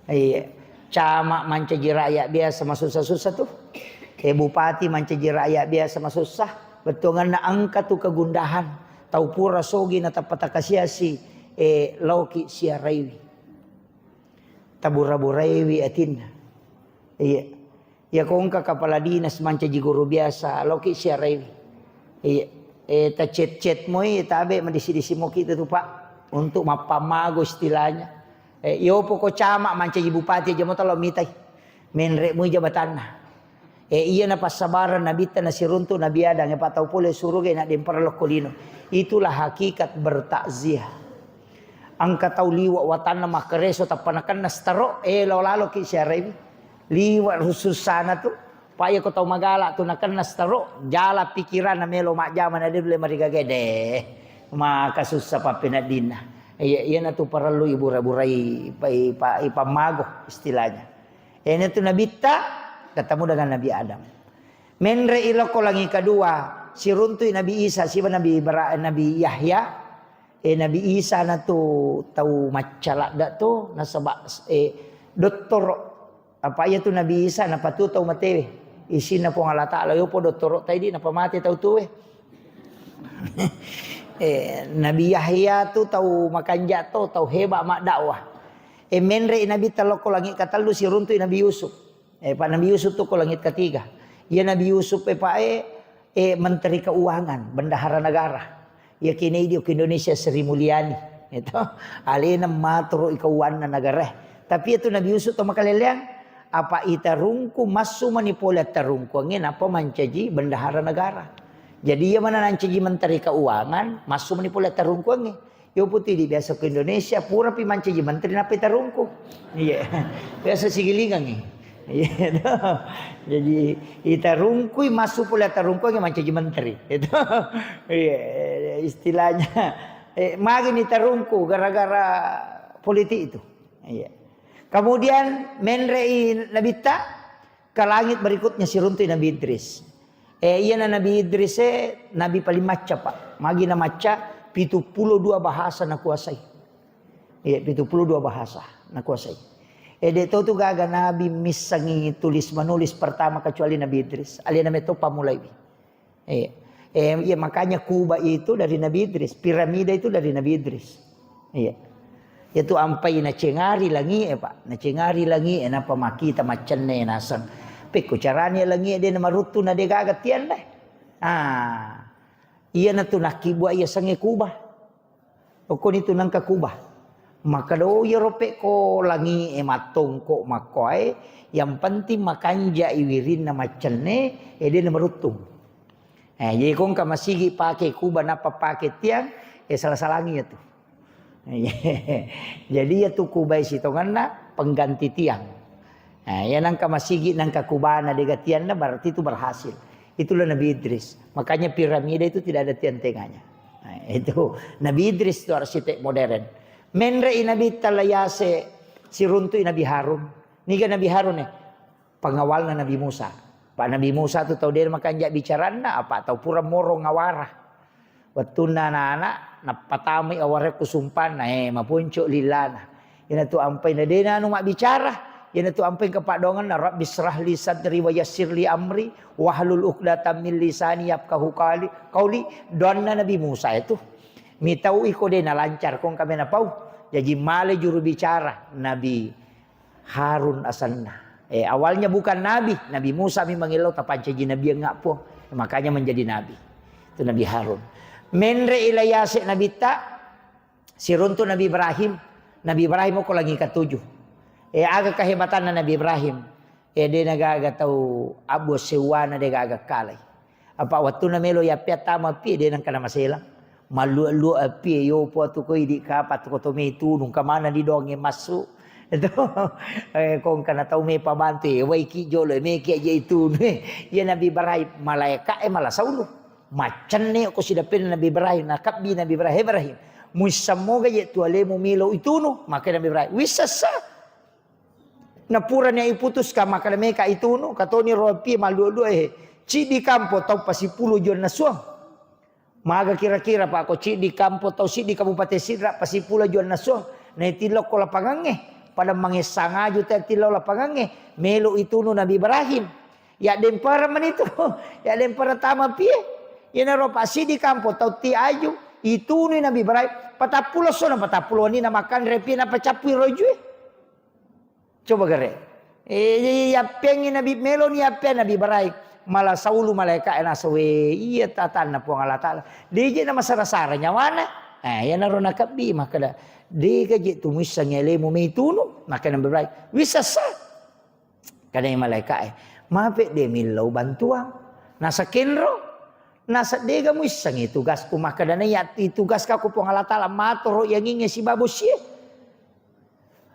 Iya. Camat mancaji rakyat biasa, masussa-sussa tu. Eh, bupati mancaji rakyat biasa, masussa. Bettuanganna engka tu kegundahan. Tau pura sogi natappa takasiasi, eh, laoki siaraiwi. Tabura-buraiwi atinna. Iya. Iya, ko engka kepala dinas mancaji guru biasa, laoki siaraiwi. Iya. Eh, tacet-cet moi, tabe madisi-disi moki tu, Pak. Untuk mappammago istilahnya. Eh, yopo ko camat mancaji bupati aja mo talo mitai. Menre moi jabatanna. Eh, iya na passabareng Nabitta nasiruntu Nabi Adam, eh, Pak, tau pole suruga na dempara lokko lino. Itulah hakikat bertakziah. Engka tau liwa watanna makkereso tappa nakenna staro, eh, lao laloki siaraiwi. Liwa rusussana tu, pa iya ko tau magala tu nakenna staro, jala pikiranna melo majjama na de nulle marigaga de. Maka sussa pappeneddinna. Iya, iyanatu parellu ibura-burai, ipa-, ipa-, ipammago istilahnya. Iyanatu Nabitta ketemu dengan Nabi Adam. Menre ilokko langi kedua, Siruntui Nabi Isa siba Nabi Ibra-, Nabi Yahya. Eh, Nabi Isa na tu tau macca ladda tu, nasaba, eh, dottoro. Apa iya tu Nabi Isa napatu tau matewe. Isinna Puang Allah Ta'ala, yopo dottoro taidi napamate tau tuwe. Eh, Nabi Yahya tu tau makanja to, tau heba maddakwah. Eh, menre Nabi talokko langit katellu siruntui Nabi Yusuf. Eh, Pak, Nabi Yusuf tu ko langit ketiga. Iya Nabi Yusuf, eh, Pak, eh, eh, Menteri Keuangan, Bendahara Negara. Iya kini di Indonesia Sri Mulyani. Itu alena maturu ikauanna negara. Tapi itu Nabi Yusuf to makaleleang, apa itarungku massu mani pole tarungkuangnge napa mancaji bendahara negara. Jadi iya mana nancaji Menteri Keuangan, massu mani pole tarungkuangnge. Yo puti di biasa ke Indonesia, pura pi mancaji menteri napai tarungku. Iya. Biasa sigilingang, eh. Iya, toh. Jadi, itarungkui masuk pula tarungku yang mancaji menteri. Itu. Iya, istilahnya. Eh, magi ni tarungku gara-gara politik itu. Iya. Kemudian menrei Nabitta, ke langit berikutnya siruntui Nabi Idris. Eh, iyana Nabi Idris, eh, Nabi paling macca, Pak. Magi na macca, pitu pulo dua bahasa nakuasai. Iya, pitu pulo dua bahasa nakuasai. Eh, de to tu gaga Nabi missangi tulis menulis pertama kecuali Nabi Idris. Alena meto pamulaiwi. Iya. Eh, iya, makanya Kuba itu dari Nabi Idris, piramida itu dari Nabi Idris. Iya. Itu ampai nacengari langi, eh, Pak. Nacengari langi, eh, napa makita maccenne naseng. Pekko carani langi de namaruttu na de gaga tian deh. Ah. Iya natu nakki buat iya sange Kuba. Okkoni tu nangka Kuba. Maka do iyaro pekko langi e mattongko makkoae, yang penting makanja i wirinna maccenne, e de namaruttung. Eh, jadi kongka masigi pake Kuba nappa pake tiang, eh, salah-salangi ya tu. Jadi ya tu Kuba sitonganna pengganti tiang. Nah, ya nangka masigi nangka Kubana dega tianna berarti itu berhasil. Itulah Nabi Idris. Makanya piramida itu tidak ada tiang tengahnya. Nah, itu Nabi Idris itu arsitek modern. Menrei Nabi Talayase siruntui Nabi Harun. Niga Nabi Harun ya? Pengawalna Nabi Musa. Pak Nabi Musa tu tau dena makanja bicaranna, apa tau pura moro ngawara. Wettunna anak-anak, nappatamai awarekku sumpanna, eh, maponco lilana. Iyanatu ampai na dena anu mabbicara, iyanatu ampai kepadonganna, "Rabbi israh li sadri wa yassir li amri, wahlul uqdatam min lisani yafqahu qali-, qauli." Doanna Nabi Musa itu. Mitau iko dena lancar, kong kamena pau. Jaji male juru bicara, Nabi Harun asenna. Eh, awalnya bukan nabi, Nabi Musa memang ello tapancaji nabi enggak, Puang. Makanya menjadi nabi. Itu Nabi Harun. Menre ilayase Nabitta, siruntu Nabi Ibrahim. Nabi Ibrahim ko langi ketujuh. Eh, aga kehebatanna Nabi Ibrahim. Eh, de nagaga tau abbo sewwana de gaga kalai. Apa wettunna melo yappia tama api, de nengka namaselang. Mallua-lua api, yopo tu ko idi kapa tu ko to me tunu, engka maneng di donge massu. Itu, eh, ko engka na tau me pabantu, eh, waiki jolo, eh, meki aja itu. Iya Nabi Ibrahim, malaeka e mala saulu. Maccenne ko sidapenna Nabi Ibrahim, nakabbi Nabi Ibrahim, "Ibrahim, muissammoga je tu alemu melo itunu?" Maka Nabi Ibrahim, "Wissessa." Napurani iputuska, maka meka itunu, katoni ropi mallua-lua, eh, ciddi kampo tau pasipulo jonna suang. Maga kira-kira, Pak, ko ciddi kampo tau siddi Kabupaten Sidrap pasipulo jonna suang. Naitillo ko lapangangnge. Pada mangessang aju te tillo lapangangnge. Melo itunu Nabi Ibrahim. Ya dempara manitu. Ya dempara tama pie. Iyanaro Pak siddi kampo tau ti aju. Itunu Nabi Ibrahim. Patappulo sona, patappulo ni na makanre pie na pacappui rojue. Coba gare. Eh, yappengi Nabi, meloni yappeng Nabi Ibrahim. Mala saulu malaika e nasawe, iya tatanna Puang Allah Ta'ala. Deje na masara-sara nyawana. Eh, iyanaro nakabbi makkeda, "Dega je tu muissangi alemu meitunu?" Makkeda Nabi Ibrahim, "Wisessa." Kadai malaika e, "Mape de millau bantuang." Nasa kenro. Nasa dega muissangi tugasku. Makkeda na iya tugaska ku Puang Allah Ta'ala, matoro yanginge sibawa bosie.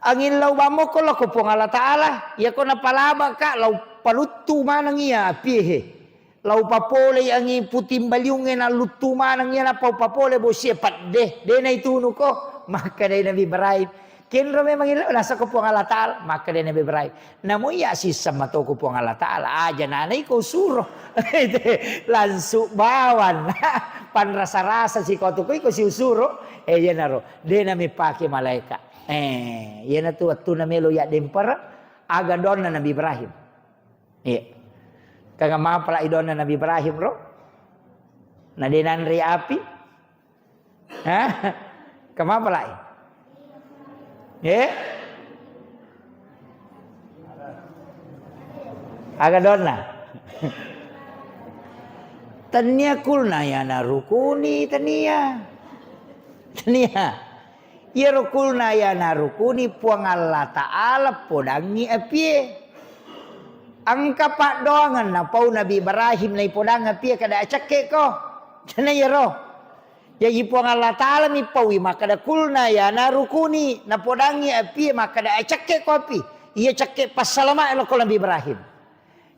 Angillau bammoko lao ko Puang Allah Ta'ala, iyako napalabaka lao paluttu maneng iya apiehe. Lao papolei angi puting baliungnge nalluttu maneng iya nappa upapole bosie padde, de naitunuko. Makkedai Nabi Ibrahim, Kenro memang ilo, nasako Puang Allah Ta'ala, makkeda Nabi Ibrahim, "Namo iya sisseng matoko Puang Allah Ta'ala, aja nana iko usuro." Langsung bawang. Panrasa-rasa sikotu ko iko siusuro, eh, iyanaro, de namipake malaeka. Eh, iyanatu wettuna melo yaddempara, aga donna Nabi Ibrahim. Iya. Kanga mapala idonna Nabi Ibrahim ro? Na de nanre api? Hah? Kemapa lai? Eh? Aga donna? Tania kulna yana rukuni, tania. Tania. Iyaro kulna yana rukuni Puang Allah Ta'ala podangngi apie. Engka paddoangeng napau Nabi Ibrahim naipodang apie kada acekke ko. Tania iyaro. Jaji Puang Allah Ta'ala mi paui makkeda kulna yana rukuni, napodangngi apie makkeda, "Eh, cekke ko api." Iya cekke passalama lokko Nabi Ibrahim.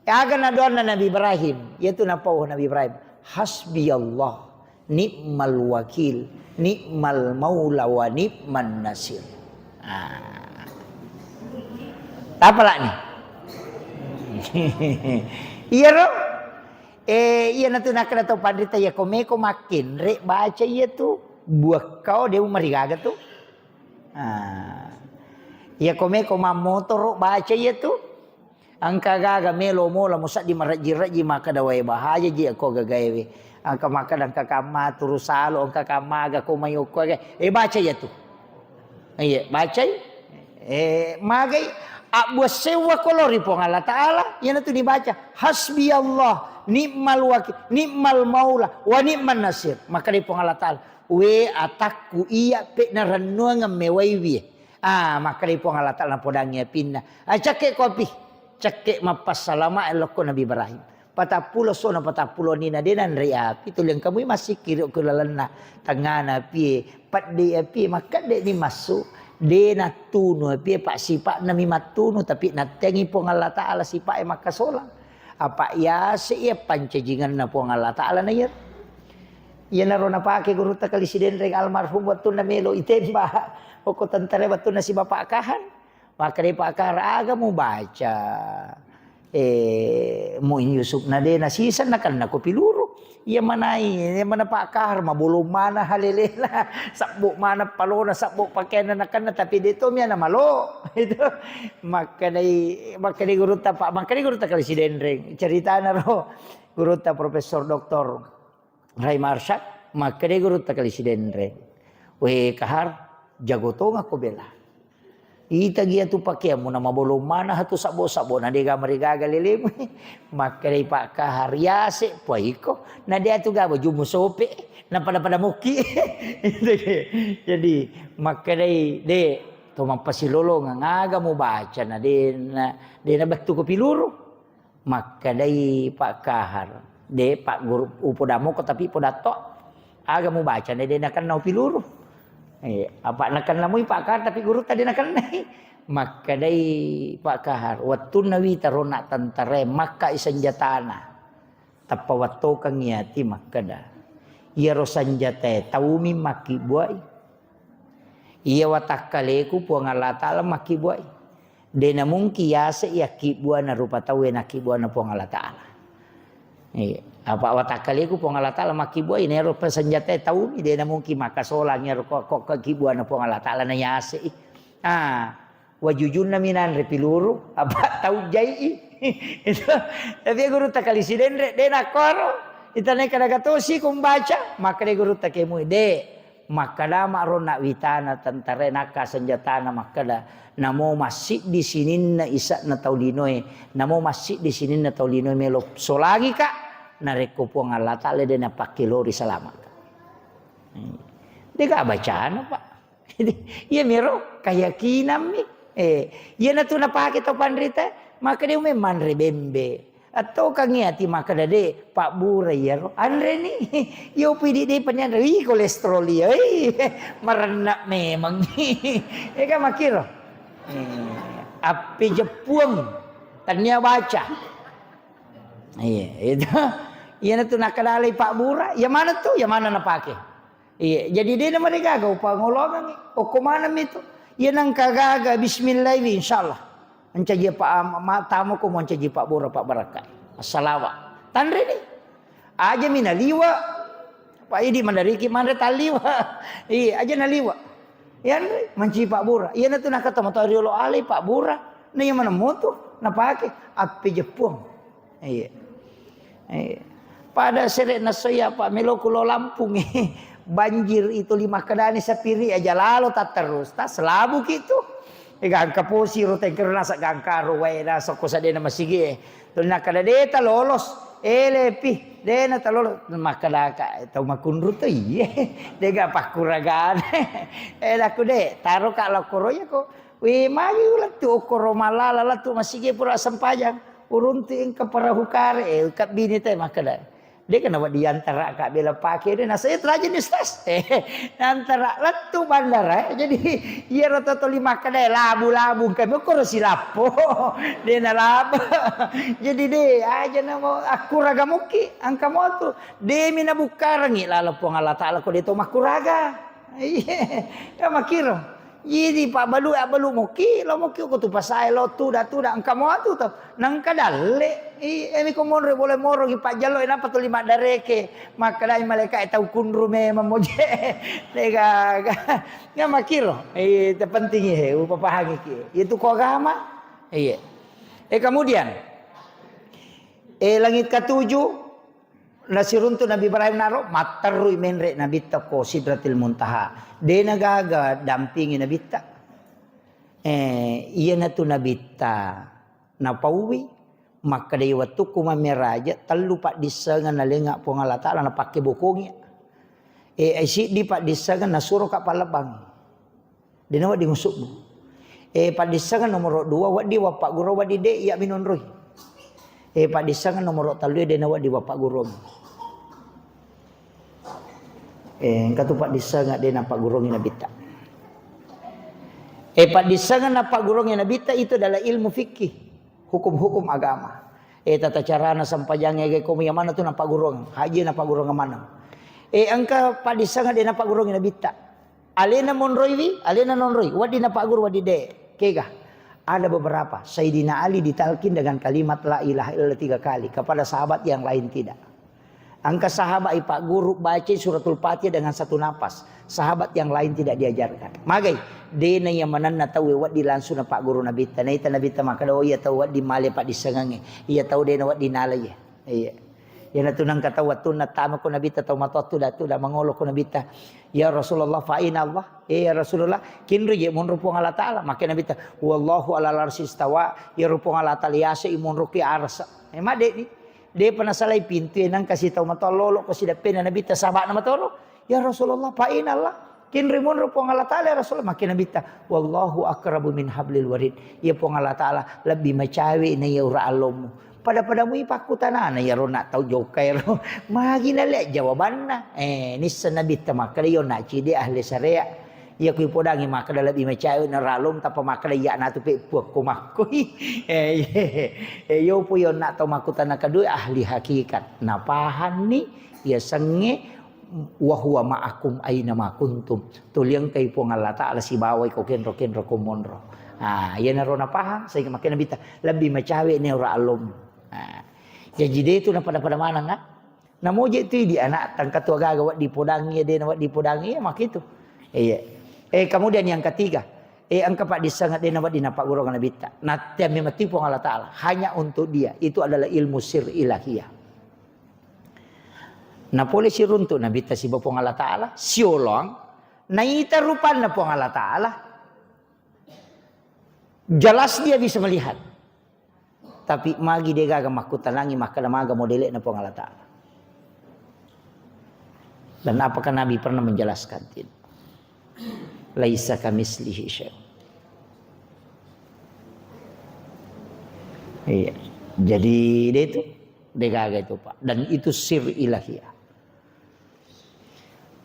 Aga na doanna Nabi Ibrahim, iyatu napau Nabi Ibrahim, "Hasbi Allah, ni'mal wakil, ni'mal maula wa ni'man nasir." Ah. Tapalani. Iyaro Eh, iyanatu nakkeda tau panrita, iya komeko makkenre, baca iyatu. Buakkao de umarigaga tu. Ah. Iya komeko mammotoro, baca iyatu. Engka gaga melo mola musaddi marejji-rejji makkeda, "Wae, bahaja ji ko gagaewe." Engka makkeda engka kamma turu salo, engka kamma aga ko mai okko aga. Eh, baca iyatu. Iya, bacai. Eh, magai abbuassewwa ko lao ri Puang Allah Ta'ala, iyanatu dibaca, "Hasbi Allah, ni'mal wakil, ni'mal maula, wa ni'man nasir." Makkedai Puang Allah Ta'ala, "We atakku, iya pe narennuangeng mewaiwi." Ah, makkedai Puang Allah Ta'ala napodangi apinna. Ah, cekke ko api. Cekke mappassalama lokko Nabi Ibrahim. Patappulo sono patappulo nina de nanre api, tuli engka mui massikkiri okko lalenna tengngana apie, pedde apie, makkedde ni massu, de nattunu apie, pa sipa'na mi mattunu, tapi nattengi Puang Allah Ta'ala sipa'e makkasolang. Apa yase iya pancajinganna Puang Allah Ta'ala na iya. Iyanaro napake gurutta Kali Sidenreng almarhum wettunna melo itembak okko tentara wettunna si Bapak Kahar. Makkedai Pak Kahar, "Aga mubaca, eh, Muin Yusuf na de nasiseng nakenna ko piluru." Iya manai, iya mana Pak Kahar, mabolong mana halelena, sabbo mana palona, sabbo pakeanna nakenna, tapi de to miana malo. Itu makkedai, makkedai gurutta Pak, makkedai gurutta Kali Sidenreng. Ceritana ro gurutta Profesor Doktor Rai Marsyad, makkedai gurutta Kali Sidenreng, "We Kahar, jago tongakko bela. Itagi iyatu pakeammu na mabolong mana hatu sabbo-sabbo na dega marigaga lelemu." Makkedai Pak Kahar, "Yase puaiko, na de atu ga bajumu sope, na pada-pada mukki." Jadi makkedai, "De, to mappasilolongeng, aga mubaca na de na, de na bettu ko piluru." Makkedai Pak Kahar, "De, Pak Guru, upodamoko tapi podatto. Aga mubaca na de nakenna upiluru." Eh, apa nakenna mui Pak Kahar tapi gurutta de nakennai. Makkedai Pak Kahar, "Wettunna wita rona tentarae makkai senjatana. Tappa wattokengngi ati makkeda, iyaro senjatae taumi makkibbuai." Iya watakkaleku Puang Allah Ta'ala makkibbuai. De namungki yase yakkibbuana rupa tauwe nakkibbuana Puang Allah Ta'ala. Iya. Apa watakkaleku Puang Allah Ta'ala makkibbuai, nero pasenjatae taumi, de namungki makkasolang iyaro ko, ko, ko kibbuana Puang Allah Ta'ala na yase i. Ah, wajujunna minanre piluru, apa tau jai i. Itu. Tapi gurutta Kali Sidenreng, de nakkoro. Itane kada gatosi kumbaca, makkeda gurutta kemui, de. Makkeda ma'ronna witana tentarae nakka senjatana makkeda, "Namo massiddi sininna isa'na tau linoe, namo massiddi sininna tau linoe melo solangika, narekko Puang Allah Ta'ala de napakkelori salamaka." Hmm. Dega bacana, Pak. Iya mero keyakinammi. Eh, iyanatu napake tau panrita, makkeda ume manre bembe. Attokangngi ati makkeda, "De, pabbura iyaro." Anreni. Iyo pidi de panianre. Ih, kolesterol iya. Ih, marenna memang. Ega makkiro. Eh, appe jeppuang. Tania baca. Iya, itu. Iyanatu nakkedalai pabbura. Ya mana tu? Ya mana napake? Iya, jadi de namarigaga upangolongangngi. Okko maneng mitu. Iya nengka gaga bismillah wi, insyaallah. Mancaji pa, ma, tamu ko mancaji pabbura, pabbarakka. Assalawa. Tanre ni. Aja mi naliwa. Pak Idi mandariki manre taliwa. Iya, aja naliwa. Yanre mancaji pabbura. Iya natu nakata moto riolo alai pabbura. Na iya manemmu tu napake api jeppuang. Iya. Eh, pada sere nasoya, Pak, meloku lo Lampung. Banjir itu lima kedani sapiri aja lalo tak terus, tak selabu gitu. Eh, gangka posi ro tengker nasa gangka ro wae nasa ko sadena masigi. Tuna kada deta lolos. Eh, lepi dena tak lolos. Makadaka tau makunru tu iye. Dega pakkuragane. Eh, laku de taro ka lokoro ya ko. Wi, magi ulettu okkoro mallala lettu masigi pura sempajang. Uruntu engka perahu kare, eh, kabbini te makkeda. De kana wedding yantara ka bela pake de, nasaya terajin Ustaz. Eh, nantara lettu bandara, eh. Jadi iyaro totoli makkeda labu-labu engka okkoro silappo. De nalaba. Jadi de aja namo akkuraga mukki engka motu. De mi nabukkarangi lalo Puang Allah Taala ko de to makkuraga. Iya, ya makkiro. Jadi pabbalu, abbalu mokki, lo mokki ko tu pasae lo tuda-tuda engka mo atu to. Nengka dalle. I, emi ko monro boleh moro ki pajjallo, eh, napa tuli maddareke. Makkedai malaika, eh, tau kunru memang moje. Degaga. Ya makkiro. Eh, terpenting, eh, upapahangi ki. Itu ko agama. Iya. Eh, kemudian, eh, langit ketujuh, nasiruntu Nabi Ibrahim naro, matterrui menre Nabitta ko Sidratil Muntaha. Dena gaga dampingi Nabitta. Eh, iyanatu Nabitta napauwi, makkedai wettukku mammeraja, tellu paddissengeng nalenga Puang Allah Taala napakke bokongi. Eh, siddi paddissengeng nasuro ka pallebbang. Dena wedding usubbu. Eh, paddissengeng nomoro dua, wedding wappagguru, wedding de, iya minonroi. Eh, paddissengeng nomoro tellu, dena wedding wappagguru. Eh, engka tu paddissengeng dena paggurongi Nabitta. Eh, paddissengeng napaggurungi Nabitta itu adalah ilmu fikih, hukum-hukum agama. Eh, tata carana sempajang ega komi yang mana tu napaggurung, haji napaggurung mana. Eh, engka paddissengeng dena paggurongi Nabitta. Alena monroiwi, alena nonroi, wedding napagguru, wedding de. Kega? Ada beberapa. Sayyidina Ali ditalkin dengan kalimat la ilaha illallah tiga kali. Kepada sahabat yang lain tidak. Engka sahabat ipagguru baca suratul Fatihah dengan satu napas. Sahabat yang lain tidak diajarkan. Magai, dena iya manenna tau wedding langsung napagguru Nabitta. Naita Nabitta makkeda, oh iya tau wedding male paddissengengnge. Iya tau dena wedding nalai. Iya. Iyanatu nengka tau wettunna tama ko Nabitta, tau matoa tuda-tuda mangolo ko Nabitta, "Ya Rasulullah, fa aina Allah?" Eh, ya Rasulullah, kinri je monro Puang Allah Taala. Makke Nabitta, "Wallahu ala arsy istawa." Iyaro Puang Allah Taala yase i monro ki arsa. Eh, madde ni. Depa nasalai pintu e nengka sitau matoa lolo ko sideppena Nabitta sahabana matoro. Ya Rasulullah, fa aina Allah? Kinri monro Puang Allah Taala, ya Rasulullah. Makke Nabitta, "Wallahu aqrabu min hablil warid." Iya Puang Allah Taala lebbi macawe na iya ura allommu. Pada-pada mui pakkutanana iyaro na tau jokka ero. Magi nale jawabanna. Eh, nissa Nabitta makkeda, iyo na cide ahli syariat. Iya kui podangi makkeda lebbi macawe na ura allommu, tappa makkeda iya natu pe puakko makkoi. Eh, eh, iyo pu iyo na tau makkutana kedua ahli hakikat. Napahanni iya sengnge wa huwa ma'akum aina ma kuntum. Tuli engkai Puang Allah Taala sibawai ko kenro-kenro ko monro. Ah, iyanaro napahang, sehingga makkeda Nabitta, lebbi macawe ne ura allommu. Ah, jaji de tu napada-pada maneng, ah. Namoje tu di anak tangka tu agaga wedding podangi, dena wedding podangi, ya makitu. Iya. Eh, kemudian yang ketiga, eh, engka paddissengeng dena wedding napaggurung Nabitta. Natteammi mati Puang Allah Taala, hanya untuk dia. Itu adalah ilmu sir ilahiyah. Napole siruntu Nabitta siba Puang Allah Taala, siolong, naita rupanna Puang Allah Taala, jelas dia bisa melihat. Tapi magi de gaga makkutanangi makkeda maga modele'na Puang Allah Taala. Dan apakah Nabi pernah menjelaskan? Tidak. Laisa kamislihi syai'. Iya. Jadi de itu, de gaga itu, Pak. Dan itu sir ilahiyah.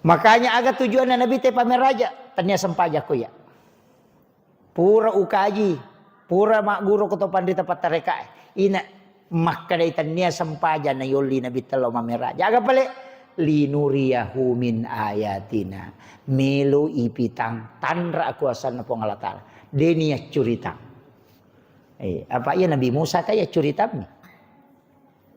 Makanya aga tujuanna Nabitta pameraja, tennia sempajang ko iya. Pura ukaji, pura magguru ko to panrita pattarekae. Ina makkedai tennia sempajang na yolli Nabitta lao mameraja. Aga pale Linuriyahu min ayatina. Melo ipitang tanra akuasanna Puang Allah Ta'ala. Deni yaccuritang. Eh, apa iya Nabi Musa ka yaccuritammi?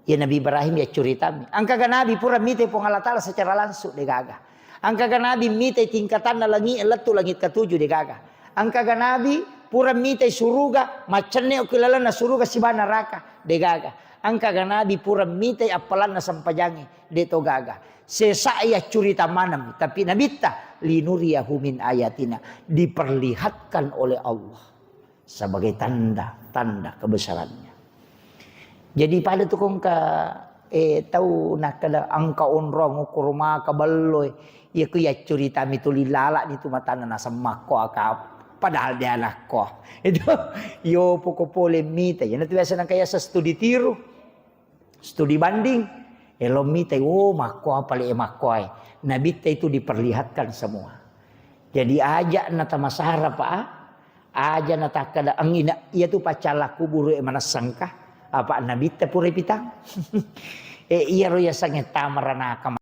Iya Nabi Ibrahim yaccuritammi. Engkaga Nabi pura mitai Puang Allah Ta'ala secara langsung, degaga. Engkaga Nabi mitai tingkatanna langi lettu langit ketujuh, degaga. Engkaga Nabi pura mitai suruga, maccenne ki lalenna suruga siba neraka, degaga. Engkaga Nabi pura mitai appalanna sempajangnge, de to gaga. Sesa yaccurita maneng, tapi Nabitta linuriyahu min ayatina, diperlihatkan oleh Allah sebagai tanda-tanda kebesarannya. Jadi pada tu kongka, eh, tau nakkeda engka onrong ukkuru maka belloi, iya ku yaccuritami tuli lalani tu matanna naseng makko aka, padahal de anakko. Itu yo poko pole mita, yana tu biasa nangka yasa studi tiru. Studi banding, elo mitai, oh, makkoa pale e makkoae. Nabitta itu diperlihatkan semua. Jadi aja natamasara pa, aja natakkeda angina, iya tu pacalla kuburu e manessangka, apa Nabitta pura pitang. E iyaro yasengnge tamaranaka